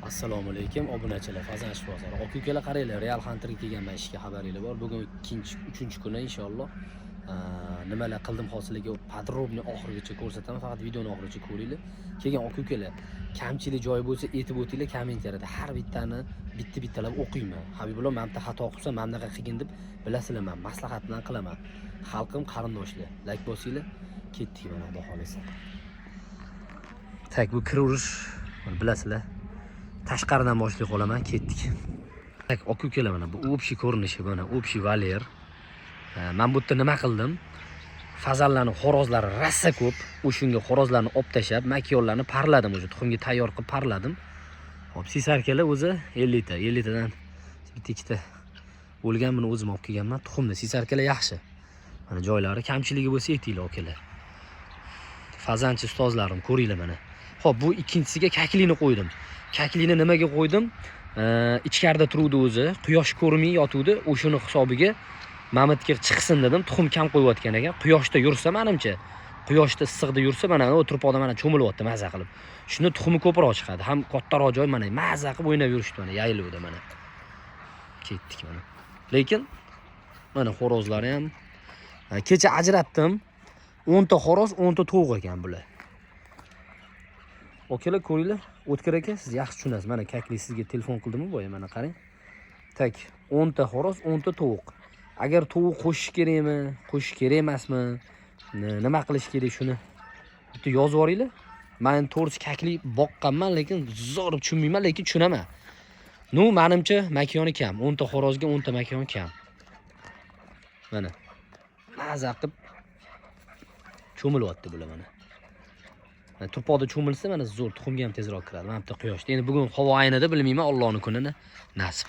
Assalomu alaykum, obunachilar, Fazan shifosari. Aka ukalar, qaranglar, Real Hunterga kelganman ishga, xabaringlar bor. Bugun ikkinchi, uchinchi kuni inshaalloh. Nimalar qildim hosiliga подробно oxirigacha ko'rsataman. Faqat videoni oxirigacha ko'ringlar. Keyin, aka ukalar, kamchilik joyi bo'lsa, aytib o'tinglar kommentariyada. Har bittani bitta-bittalab o'qiyman. Habibullo, mana bitta xato qilsam, mana bunaqa qilgin deb bilasizlar, man maslahat bilan qilaman. Xalqim, qarindoshlar, layk bosinglar. Ketdik mana, Xudo xolasa. Так, bu kiraverish, mana bilasizlar. Tashqaridan boshlay qolaman, ketdik. Так, aka ukalar, mana bu общий ko'rinishi, mana общий voler. Man bu yerda nima qildim? Fazanlarni xo'rozlari rosa ko'p. O'shunga xo'rozlarni olib tashlab, makiyonlarni parladim, o'sha tuxumga tayyor qilib parladim. Xo'p, цесарка lar o'zi 50 ta, 50 tadan bitta ikkita o'lgan, buni o'zim olib kelganman. Tuxumni цесарка lar yaxshi. Mana joylari kamchiligi bo'lsa, aytinglar, akalar. Fazanchi ustozlarim, ko'ringlar mana. Xo'p, bu ikkinchisiga kaklini qo'ydim. Kaklini nimaga qo'ydim? Ichkarida turuvdi o'zi, quyosh ko'rmay yotuvdi. O'shuni hisobiga mamitga chiqsin dedim. Tuxum kam qo'yayotgan ekan. Quyoshda yursa, manimcha, quyoshda, issiqda yursa, mana u turpoqda mana cho'milyapti maza qilib. Shunda tuxumi ko'proq chiqadi. Ham kattaroq joy, mana maza qilib o'ynab yurishdi mana yaylovda mana. Ketdik mana. Lekin mana xo'rozlari ham kecha ajratdim. 10 ta xo'roz, 10 ta tovuq ekan bular. Okalar, ko'ringlar, O'tkir aka, siz yaxshi tushunasiz. Mana kakli sizga telefon qildimmi boya, mana qarang. Так, 10 ta xo'roz, 10 ta tovuq. Agar tovuq qo'shish kerakmi, qo'shish kerak emasmi, nima qilish kerak, shuni bitta yozib yuboringlar. Men endi to'g'risi kakli boqqanman, lekin zo'r tushunmayman, lekin tushunaman. Ну, manimcha makiyoni kam. 10 ta xo'rozga 10 ta makiyon kam. Mana. Maza qilib cho'milyapti bular mana. Mana turpoqda cho'milsa, mana zo'r, tuxumga ham tezroq kiradi. Mana bitta quyoshda. Endi bugun havo aynida, bilmayman, Allohning kunini nasib.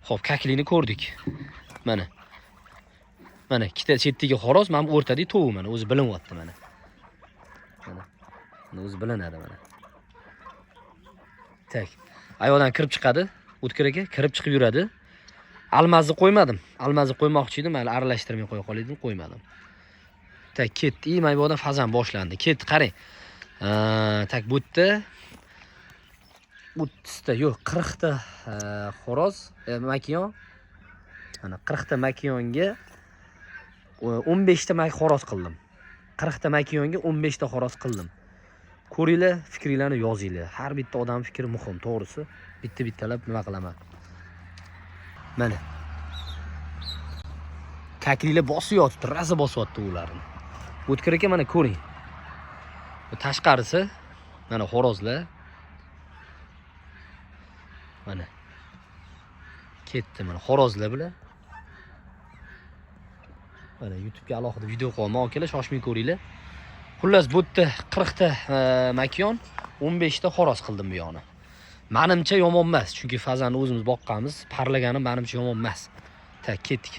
Xo'p, kaklini ko'rdik. Mana. Mana ikkita chetdagi xo'roz, mana bu o'rtadagi tovuq, mana o'zi bilinyapti mana. Mana. Mana o'zi bilinadi mana. Так. Ayoqdan kirib chiqadi. O'tkir aka kirib chiqib yuradi. Almazni qo'ymadim. Almazni qo'ymoqchi edim, hali aralashtirmay qo'ya qoldim, qo'ymadim. Так, ketdi. И mana bu yoqdan fazan boshlandi. Ketdi, qarang. Так, bu yerda 30 ta, yo'q, 40 ta xo'roz, makiyon. Mana 40 ta makiyonga 15 ta xo'roz qildim. 40 ta makiyonga 15 ta xo'roz qildim. Ko'ringlar, fikringlarni yozinglar. Har bitta odam fikri muhim, to'g'risi. Bitta-bittalab nima qilaman. Mana. Kakliklar bosib yotibdi, rosa bosyapti ularni. O'tkir aka, mana ko'ring. Bu tashqarisi, mana xo'rozlar. Mana. Ketdi mana xo'rozlar bular. Mana YouTube'ga alohida video qo'yaman, akalar, shoshmay ko'ringlar. Xullas, bu yerda 40 ta makiyon, 15 ta xo'roz qildim bu yoqni. Manimcha yomon emas, chunki fazanni o'zimiz boqqanmiz, parlagani manimcha yomon emas. Так, ketdik.